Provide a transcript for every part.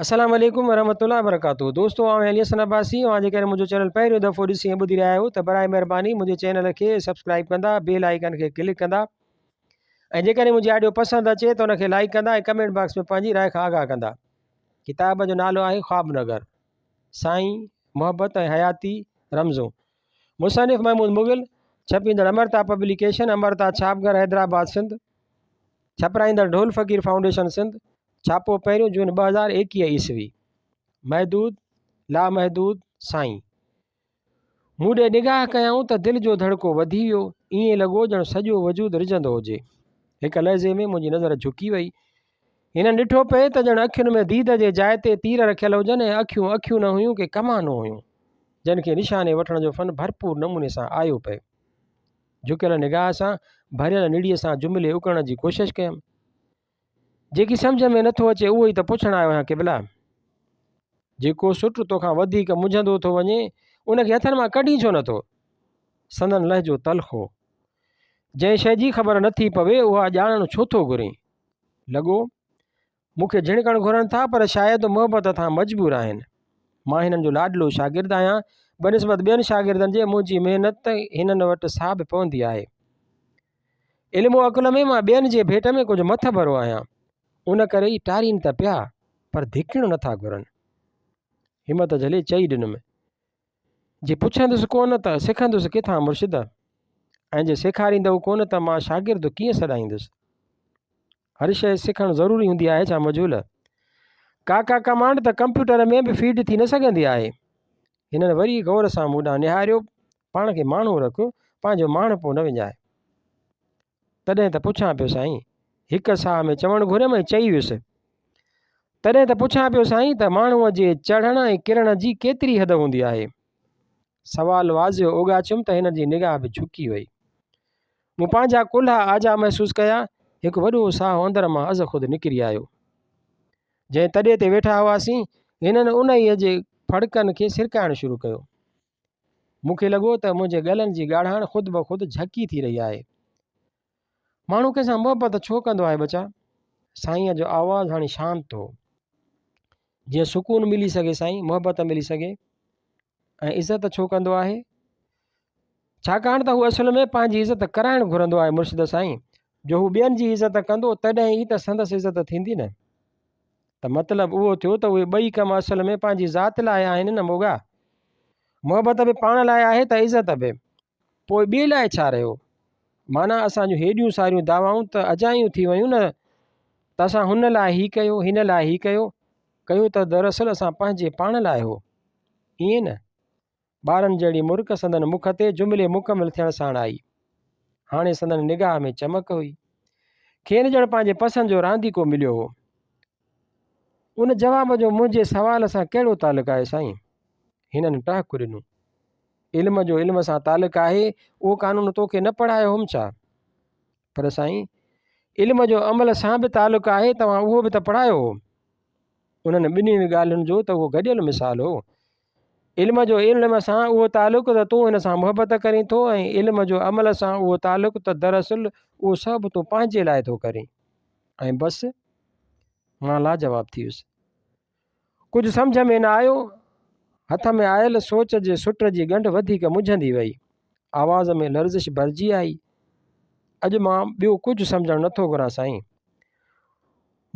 السلام عليڪم ورحمة الله وبرڪاته دوستو آئون علي حسن عباسي اوهان جيڪڏهن منهنجو چينل پهريون دفعو ڏسي ۽ ٻڌي رهيا آهيو ته برائي مهرباني منهنجي چينل کي سبسڪرائب ڪندا بيل آئيڪن کي ڪلڪ ڪندا ۽ جيڪڏهن منهنجي آڊيو پسند اچي ته ان کي لائڪ ڪندا ۽ ڪمينٽ باڪس ۾ پنهنجي راء کان آگاهه ڪندا ڪتاب جو نالو آهي خواب نگر سائين محبت ۽ حياتي رمزون مصنف محمود مغل ڇپيندڙ امرتا پبليڪيشن امرتا ڇاپ گهر حيدرآباد سنڌ ڇپرائيندڙ ڍول فقير فائونڊيشن سنڌ ڇاپو پهريون جون 2021 عيسوي. محدود، لامحدود، سائين. مون ڏي نگاهه ڪيائون ته دل جو ڌڙڪو وڌي ويو. ائين لڳو ڄڻ سڄو وجود رجندو هجي. هڪ لحظي ۾ منهنجي نظر جهڪي وئي. هنن ڏٺو پئي ته ڄڻ اکين ۾ ديد جي جاء تي تير رکيل هجن ۽ اکيون اکيون نه هيون ڪي ڪمانون هيون، جن کي نشاني وٺڻ جو فن ڀرپور نموني سان آيو پئي. جهڪيل نگاهه سان ڀريل نڙيء سان جملي اڪرڻ جي ڪوشش ڪيم. جيڪي سمجهه ۾ نٿو اچي اهو ئي ته پڇڻ آيو آهيان قبلا! جيڪو سٽ توکان وڌيڪ منجهندو ٿو وڃي، ان کي هٿن مان ڪڍين ڇو نٿو؟ سندن لهجو تلخ هو. جنهن شيء جي خبر نٿي پوي، اها ڄاڻڻ ڇو ٿو گهرين؟ لڳو، مون کي جهڻڪڻ گهرن ٿا، پر شايد محبت هٿان مجبور آهن. مان هنن جو لاڏلو شاگرد آهيان، بنسبت ٻين شاگردن جي منهنجي محنت هنن وٽ سا به پوندي آهي. علم و عقل ۾ مان ٻين جي ڀيٽ ۾ ڪجهه مٿڀرو آهيان، ان ڪري ئي ٽارين ته پيا، پر ڌڪڻ نٿا گهرن. همت جهلي چئي ڏنم، جي پڇندس ڪونه ته سکندس ڪٿان مرشد؟ ۽ جي سيکاريندؤ ڪونه ته مان شاگرد ڪيئن سڏائيندس؟ هر شيء سکڻ ضروري هوندي آهي ڇا مجهول؟ ڪا ڪا ڪمانڊ ته ڪمپيوٽر ۾ به فيڊ ٿي نه سگهندي آهي. هنن وري غور سان مون ڏانهن نهاريو، پاڻ کي ماڻهو رک، پنهنجو ماڻهپو نه وڃاء. تڏهن ته پڇان پيو سائين. هڪ ساهه ۾ چوڻ گهريم ۽ چئي ويس. تڏهن ته پڇان پيو سائين ته ماڻهوء جي چڙهڻ ۽ ڪرڻ جي ڪيتري حد هوندي آهي؟ سوال واضح اوڳاڇيم ته هن جي نگاهه به جهڪي وئي. مون پنهنجا ڪلها آجا محسوس ڪيا، هڪ وڏو ساهه اندر مان ازخود نڪري آيو. جنهن تڏي تي ويٺا هئاسين، هنن انهيء جي ڦڙڪن کي سرڪائڻ شروع ڪيو. مون کي لڳو ته منهنجي ڳلن جي ڳاڙهاڻ خود بخود جهڪي ٿي رهي آهي. ماڻهو ڪنهن سان محبت ڇو ڪندو آهي ٻچا؟ سائينء جو آواز هاڻي شانت هو. جيئن سڪون ملي سگهي سائين، محبت ملي سگهي. ۽ عزت ڇو ڪندو آهي؟ ڇاڪاڻ ته هو اصل ۾ پنهنجي عزت ڪرائڻ گهرندو آهي مرشد سائين، جو هو ٻين جي عزت ڪندو تڏهن ئي ته سندس عزت ٿيندي نه. ته مطلب اهو ٿيو ته اهي ٻئي ڪم اصل ۾ پنهنجي ذات لاء آهن نه موڳا. محبت به پاڻ لاء آهي ته عزت به. پوء ٻئي لاء ڇا رهيو؟ معنيٰ اسان جون هيڏيون ساريون دعوائون ته اجايون ٿي ويون نه ته اسان هن لاء هي ڪيو، هن لاء هي ڪيو. ڪيو ته دراصل اسان پنهنجي پاڻ لاء هو. ائين نه؟ ٻارن جهڙي مرڪ سندن مک تي جملي مڪمل ٿيڻ ساڻ آئي. هاڻي سندن نگاهه ۾ چمڪ هئي. کين ڄڻ پنهنجي پسند جو رانديڪو مليو هو. ان جواب جو منهنجي سوال سان ڪهڙو تعلق آهي سائين؟ هنن ٽهڪ ڏنو. علم جو علم سان تعلق آهي، اهو قانون توکي نه پڙهايو هوم ڇا؟ پر سائين، علم جو عمل سان به تعلق آهي، توهان اهو به ته پڙهايو هو. انهن ٻنهي ڳالهين جو ته اهو گڏيل مثال هو. علم جو علم سان اهو تعلق ته تون هن سان محبت ڪرين ٿو ۽ علم جو عمل سان اهو تعلق ته دراصل اهو سڀ تون پنهنجي لاء ٿو ڪرين. ۽ بس مان لاجواب ٿي ويس. ڪجهه سمجهه ۾ نه آيو. هٿ ۾ آيل سوچ جي سٽ جي ڳنڍ وڌيڪ منجهندي وئي. آواز ۾ لرزش ڀرجي آئي. اڄ مان ٻيو ڪجهه سمجهڻ نٿو گهران سائين.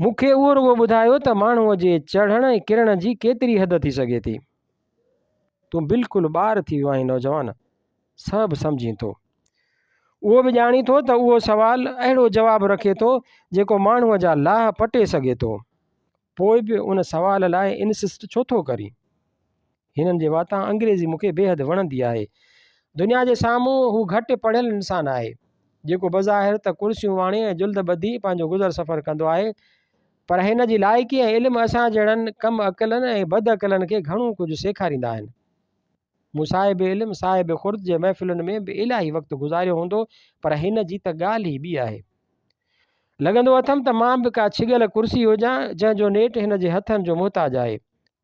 مون کي اهو رڳو ٻڌايو ته ماڻهوء جي چڙهڻ ۽ ڪرڻ جي ڪيتري حد ٿي سگهي ٿي. تون بلڪل ٻار ٿي ويو آهين نوجوان. سڀ سمجهين ٿو. اهو به ڄاڻين ٿو ته اهو سوال اهڙو جواب رکي ٿو جيڪو ماڻهوء جا لاهه پٽي سگهي ٿو. پوء به ان سوال لاء انسسٽ ڇو ٿو ڪرين؟ هنن جي واتان انگريزي مون کي بيحد وڻندي آهي. دنيا جي سامهون هو گهٽ پڙهيل انسان آهي، جيڪو بظاهر ته ڪرسيون واڻي ۽ جلد ٻڌي پنهنجو گذر سفر ڪندو آهي، پر هن جي لائقي ۽ علم اسان جهڙن ڪم عقلن ۽ بد عقلن کي گهڻو ڪجهه سيکاريندا آهن. مون صاحب علم صاحب خرد جي محفلن ۾ به الاهي وقت گذاريو هوندو، پر هن جي ته ڳالهه ئي ٻي آهي. لڳندو اٿم ته مان به ڪا ڇڳل ڪرسي هجان، جنهن جو نيٺ هن جي هٿن جو محتاج آهي.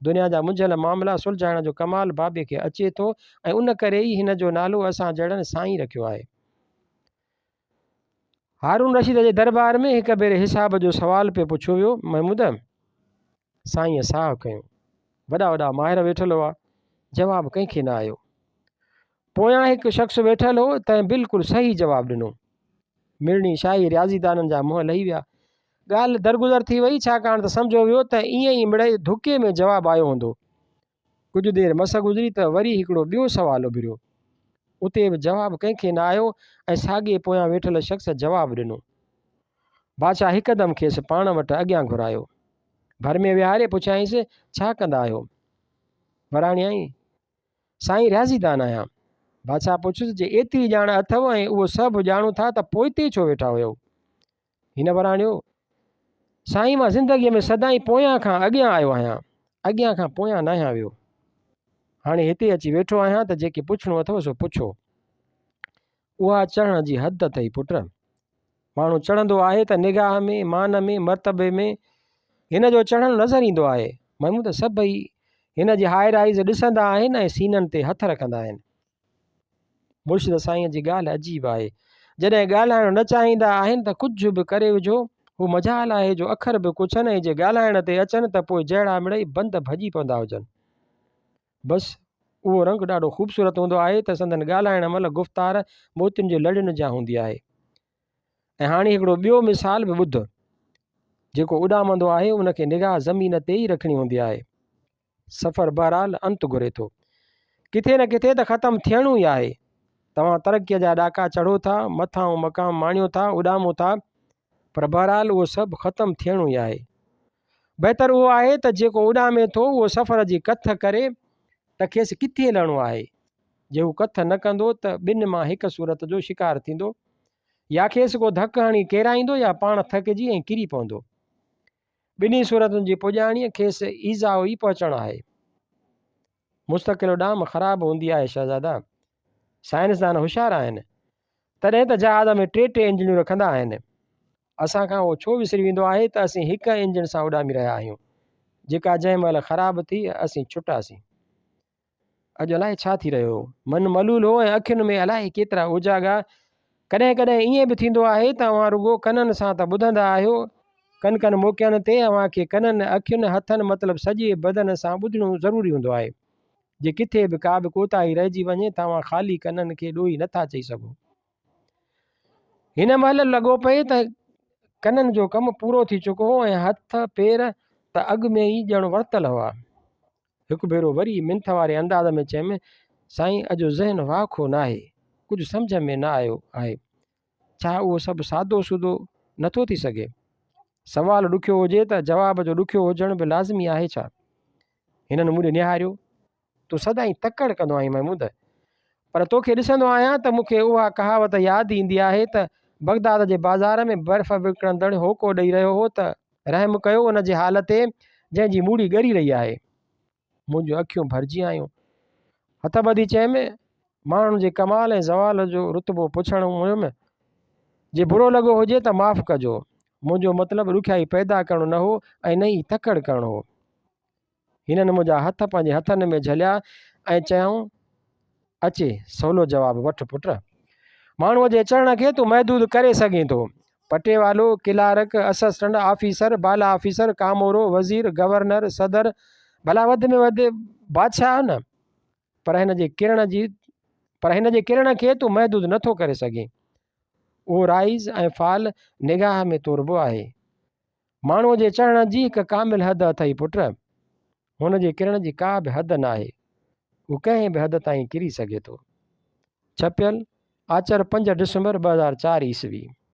دنيا جا منجهيل معاملا سلجهائڻ جو ڪمال بابي کي اچي ٿو ۽ ان ڪري ئي هن جو نالو اسان جهڙن سائين رکيو آهي. هارون رشيد جي درٻار ۾ هڪ ڀيري حساب جو سوال پئي پڇيو ويو، محمود! سائينء ساهه کنيو. وڏا وڏا ماهر ويٺل هئا. جواب ڪنهن کي نه آيو. پويان هڪ شخص ويٺل هو، تنهن بلڪل صحيح جواب ڏنو. مڙني شاهي رياضيدانن جا منهن لهي ويا. ڳالهه درگذر ٿي وئي، ڇاڪاڻ ته سمجهيو ويو ته ائين ئي مڙئي ڌڪي ۾ جواب آيو هوندو. ڪجهه دير مس گذري ته وري هڪڙو ٻيو سوال اڀريو. اتي به جواب ڪنهن کي نه آيو ۽ ساڳئي پويان ويٺل شخص جواب ڏنو. بادشاهه هڪدم کيس پاڻ وٽ اڳيان گهرايو. ڀر ۾ ويهاري پڇيائينس، ڇا ڪندا آهيو؟ وراڻيائين، سائين رياضيدان آهيان. بادشاهه پڇيس، جي ايتري ڄاڻ اٿئو ۽ اهو سڀ ڄاڻو ٿا ته پوئتي ڇو ويٺا هيؤ؟ هن وراڻيو، سائين مان زندگيء ۾ سدائين پويان کان اڳيان آيو آهيان، اڳيان کان پويان ناهيان ويو. هاڻي هتي اچي ويٺو آهيان ته جيڪي پڇڻو اٿئو سو پڇو. اها چڙهڻ جي حد اٿئي پٽ. ماڻهو چڙهندو آهي ته نگاهه ۾، مان ۾، مرتبي ۾ هن جو چڙهڻ نظر ايندو آهي. محمود سڀئي هن جي هاء رائيز ڏسندا آهن ۽ سينن تي هٿ رکندا آهن. مرشد سائينء جي ڳالهه عجيب آهي. جڏهن ڳالهائڻ نه چاهيندا آهن ته ڪجهه به ڪري وجهو، هو مجال آهي جو اکر به ڪڇن ۽ جي ڳالهائڻ تي اچن ته پوء جهڙا مڙئي بند ڀڄي پوندا هجن. بس اهو رنگ ڏاڍو خوبصورت هوندو آهي ته سندن ڳالهائڻ مهل گفتار موتين جي لڙين جيان هوندي آهي. ۽ هاڻي هڪڙو ٻيو مثال به ٻڌ. جيڪو اڏامندو آهي ان کي نگاهه زمين تي ئي رکڻي هوندي آهي. سفر بهرحال انت گهري ٿو. ڪٿي نه ڪٿي ته ختم ٿيڻو ئي آهي. توهان ترقيء جا ڏاڪا چڙهو ٿا، مٿانهون مقام ماڻيو ٿا، اڏامو ٿا، پر بهرحال اهو سڀ ختم ٿيڻو ئي آهي. بهتر اهو آهي ته جيڪو اڏامي ٿو اهو سفر جي ڪٿ ڪري ته کيس ڪٿي لهڻو آهي. جي هو ڪٿ نه ڪندو ته ٻن مان هڪ صورت جو شڪار ٿيندو. يا کيس ڪو ڌڪ هڻي ڪيرائيندو يا پاڻ ٿڪجي ۽ ڪري پوندو. ٻنهي صورتن جي پڄاڻيء کيس ايذاء ئي پهچڻ آهي. مستقل اڏام خراب هوندي آهي شهزادا. سائنسدان هوشيار آهن. تڏهن ته جهاز ۾ ٽي ٽي انجڻيون رکندا آهن. اسان کان اهو ڇو وسري ويندو آهي ته اسين هڪ انجڻ سان اڏامي رهيا آهيون، جيڪا جنهن مهل خراب ٿي اسين ڇٽاسين. اڄ الائي ڇا ٿي رهيو هو. من ملول هو ۽ اکين ۾ الائي ڪيترا اوجاڳا. ڪڏهن ڪڏهن ائين به ٿيندو آهي ته اوهان رڳو ڪنن سان ته ٻڌندا آهيو، ڪن ڪن موقعن تي اوهان کي ڪنن، اکين، هٿن مطلب سڄي بدن سان ٻڌڻو ضروري هوندو آهي. جي ڪٿي به ڪا به ڪوتاهي رهجي وڃي ته اوهان خالي ڪنن کي ڏوهي نٿا چئي سگهو. هن مهل لڳو پئي ته ڪنن جو ڪم پورو ٿي چڪو هو ۽ هٿ پير ته اڳ ۾ ئي ڄڻ ورتل هئا. هڪ ڀيرو وري منٿ واري انداز ۾ چيم، سائين اڄ ذهن واکو ناهي، ڪجهه سمجهه ۾ نه آيو آهي. ڇا اهو سڀ سادو سودو نٿو ٿي سگهي؟ سوال ڏکيو هجي ته جواب جو ڏکيو هجڻ به لازمي آهي ڇا؟ هنن مون ڏي نهاريو. تون سدائين تڪڙ ڪندو آهين محمود. پر توکي ڏسندو آهيان ته مون کي اها ڪهاوت ياد ايندي آهي ته بغداد جي بازار ۾ برف وڪڻندڙ هوڪو ڏئي رهيو هو ته رحم ڪيو ان جي حال تي جنهن جي موڙي ڳري رهي آهي. منهنجون اکيون ڀرجي آيون. هٿ ٻڌي چيم، ماڻهن جي ڪمال ۽ زوال جو رتبو پڇڻ هيم. جي برو لڳو هجي ته معاف ڪجو. منهنجو مطلب ڏکيائي پيدا ڪرڻ نه هو ۽ نه ئي تڪڙ ڪرڻ هو. هنن منهنجا هٿ پنهنجي هٿن ۾ جهليا ۽ چيائون، اچي، سولو جواب وٺ پٽ. ماڻهوء جي چڙهڻ کي تون محدود ڪري سگهين ٿو. پٽيوالو، ڪلارڪ، اسسٽنٽ آفيسر، بالا آفيسر، ڪامورو، وزير، گورنر، صدر، ڀلا وڌ ۾ وڌ بادشاهه نه، پر هن جي ڪرڻ جي پر هن جي ڪرڻ کي تون محدود نه ٿو ڪري سگهين. اهو رائز ۽ فال نگاهه ۾ توربو آهي. ماڻهوء جي چڙهڻ جي هڪ ڪامل حد اٿئي پٽ. هن جي ڪرڻ جي ڪا به حد ناهي. هو ڪنهن به حد تائين ڪري سگهي ٿو. ڇپيل، آچر 5 ڊسمبر 2004 عيسوي.